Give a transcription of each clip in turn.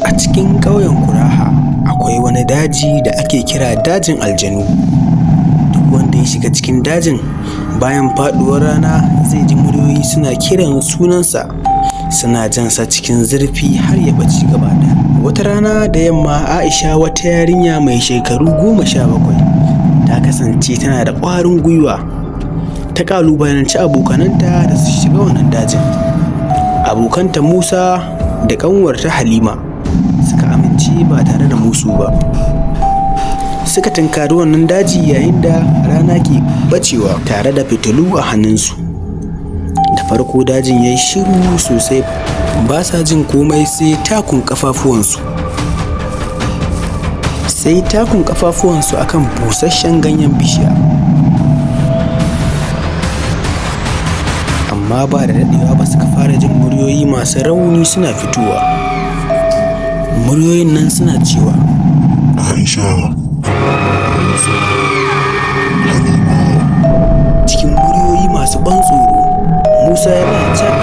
A cikin ƙauyen Kuraha akwai wani daji da ake kira dajin aljanu. Duk wanda ya shiga cikin dajin bayan faɗuwar rana zai ji muryoyi suna kiran sunansa, suna jansa cikin zurfi har ya ɓace gaba ɗaya. Wata rana da yamma, Aisha, wata yarinya mai shekaru 17, ta kasance tana da ƙwarin gwiwa, ta ƙalubalanci abokananta da su shiga wannan dajin. Abokanta Musa da ƙanwarta Halima suka amince ba tare da musu ba. Suka tunkari wannan daji yayin da rana ke bacewa tare da fitilu a hannunsu. Da farko dajin ya yi shiru sosai, ba sa jin komai sai takun ƙafafuwansu. Sai takun ƙafafuwansu akan busasshen ganyen bishiya. Amma ba da daɗewa ba suka fara jin muryoyi masu rauni suna fitowa. Muryoyin nan suna cewa, Aisha, Musa, Halima. Cikin muryoyi masu ban tsoro, Musa ya tsaya cak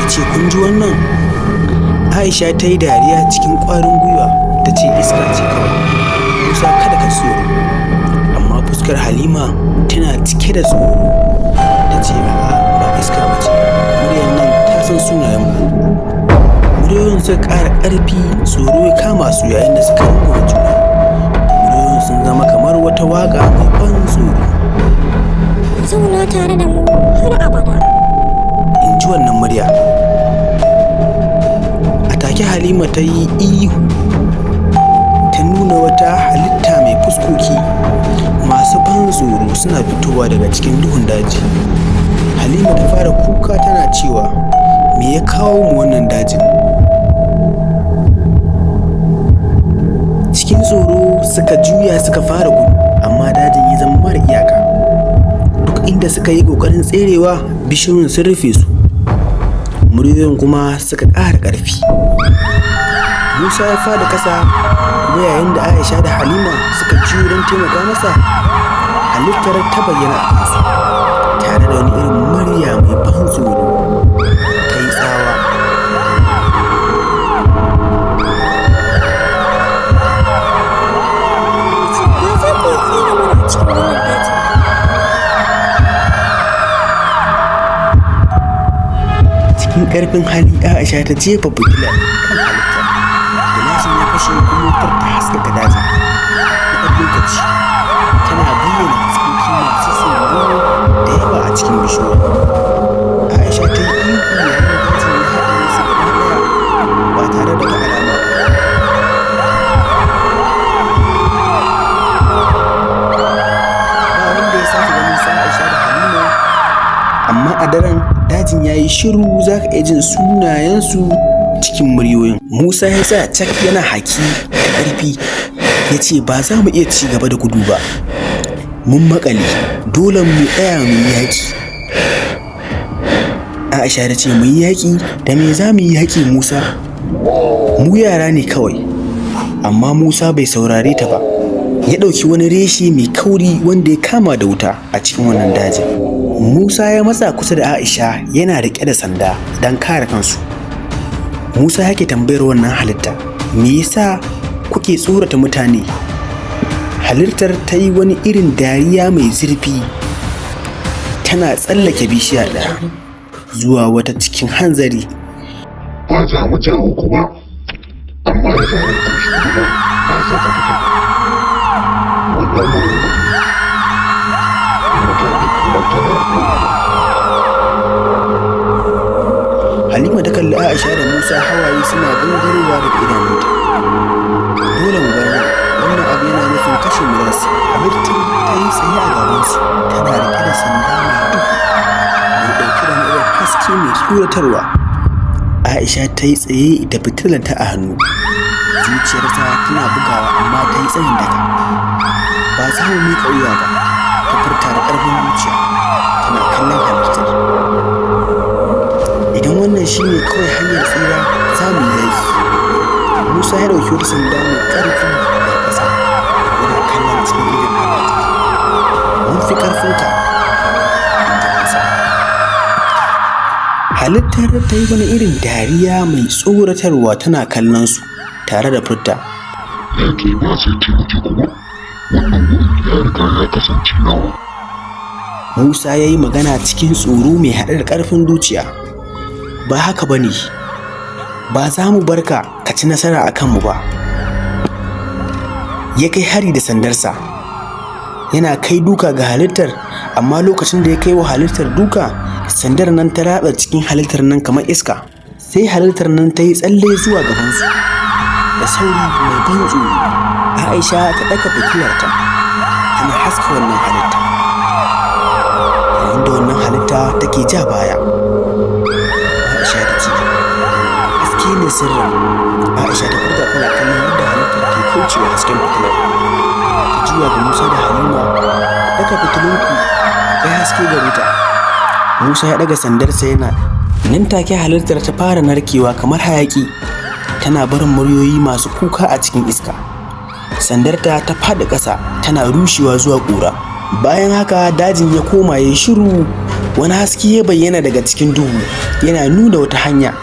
ya ce, "Kun ji wannan?" Aisha ta yi dariya cikin ƙwarin gwiwa, ta ce, "Iska ce kawai. Musa, kada ka tsoro." Amma fuskar Halima tana cike da tsoro. Ta ce, "A'a, ba iska ba ce. Muryar nan ta san sunayenmu." Muryoyin suka ƙara ƙarfi, tsoro ya kama su yayin da suka rungume juna. Muryoyin sun zama kamar wata waƙa mai ban tsoro. Zauna tare da mu har abada. In ji wannan murya. A take Halima ta yi ihu, ta nuna wata halitta mai fuskoki masu ban tsoro suna fitowa daga cikin duhun daji. Halima ta fara kuka tana cewa, "Me ya kawo mu wannan dajin?" Cikin tsoro suka juya suka fara gudu, amma dajin ya zama mara iyaka. Duk inda suka yi ƙoƙarin tserewa, bishiyoyin sun rufe su. Muryoyin kuma suka ƙara ƙarfi. Musa ya fada ƙasa kuma yayin da Aisha da Halima suka juyo don taimaka masa, halittar ta bayyana a kansu tare da wani irin murya mai ban tsoro, ta yi tsawa. Ce, "Ba za ku iya tsere mana a cikin wannan daji ba." Cikin ƙarfin hali Aisha ta jefa fitilar kan halittar. Gilashin ya fashe kuma wutar ta haskaka dajin. Na ɗan lokaci tana bayyana fuskoki masu tsoro da yawa a cikin bishiyoyi. Aisha ta yi ihu yayin da dajin ya haɗiye su gaba ɗaya ba tare da wata alama ba. Ba wanda ya sake ganin su Aisha da Halima, amma a daren dajin ya yi shiru, za ka iya jin sunayensu cikin muryoyin. Musa ya tsaya cak yana haki da ƙarfi, ya ce, "Ba za mu iya ci gaba da gudu ba. Mun maƙale, dole mu tsaya mu yi yaƙi." Aisha ta ce, "Mu yi yaƙi? Da me za mu yi yaƙi, Musa? Mu yara ne kawai." Amma Musa bai saurare ta ba. Ya ɗauki wani reshe mai kauri wanda ya kama da wuta a cikin wannan dajin. Musa ya matsa kusa da Aisha yana riƙe da sanda don kare kansu. Musa yake tambayar wannan halitta, "Me yasa kuke tsorata mutane?" Halittar ta yi wani irin dariya mai zurfi, tana tsallake bishiya ɗaya zuwa wata cikin hanzari. Ba za mu jawo ku ba, amma da zarar kun shigo nan ba za ku fita ba. Wannan wurin mutane kuma tana ɗorewa. Halima ta kalli Aisha da Musa, hawaye suna gangarowa daga idanunta. "Dole mu bar nan, wannan abu yana nufin kashe mu za su yi." Halittar ta yi tsaye a gabansu, tana riƙe da sanda mai duhu, mai ɗauke da wani irin haske mai tsoratarwa. Aisha ta yi tsaye da fitilarta a hannu. Zuciyarta tana bugawa, amma ta yi tsayin daka. "Ba za mu miƙa wuya ba," ta furta da ƙarfin zuciya, tana kallon halittar. "Idan wannan shi ne kawai hanyar tsira, za mu yi yaƙi." Musa ya ɗauki wata sanda mai ƙarfi daga ƙasa, yana kallon cikin idon halittar. "Mun fi ƙarfinka," in ji Musa. Halittar ta yi wani irin dariya mai tsoratarwa tana kallon su tare da furta: Yaƙi ba zai taimake ku ba. Wannan wurin ya riga ya kasance nawa. Musa ya yi magana cikin tsoro mai haɗe da ƙarfin zuciya. Ba haka ba ne, ba za mu bar ka ka ci nasara a kanmu ba. Ya kai hari da sandarsa, yana kai duka ga halittar, amma lokacin da ya kai wa halittar duka, sandar nan ta ratsa cikin halittar nan kamar iska. Sai halittar nan ta yi tsalle zuwa gabansu. Da sauri mai ban tsoro, Aisha ta ɗaga fitilarta, tana haska wannan halitta, yayin da wannan halitta take ja baya. Aisha ta ce, "Haske ne sirrin." Aisha ta furta tana kallon yadda halittar ke kaucewa hasken fitilar. Ta juya ga Musa da Halima, "Ku ɗaga fitilunku, kai haske gare ta." Musa ya ɗaga sandarsa yana nan take halittar ta fara narkewa kamar hayaƙi, tana barin muryoyi masu kuka a cikin iska. Sandarta ta faɗi ƙasa tana rushewa zuwa ƙura. Bayan haka dajin ya koma ya yi shiru, wani haske ya bayyana daga cikin duhu yana nuna wata hanya.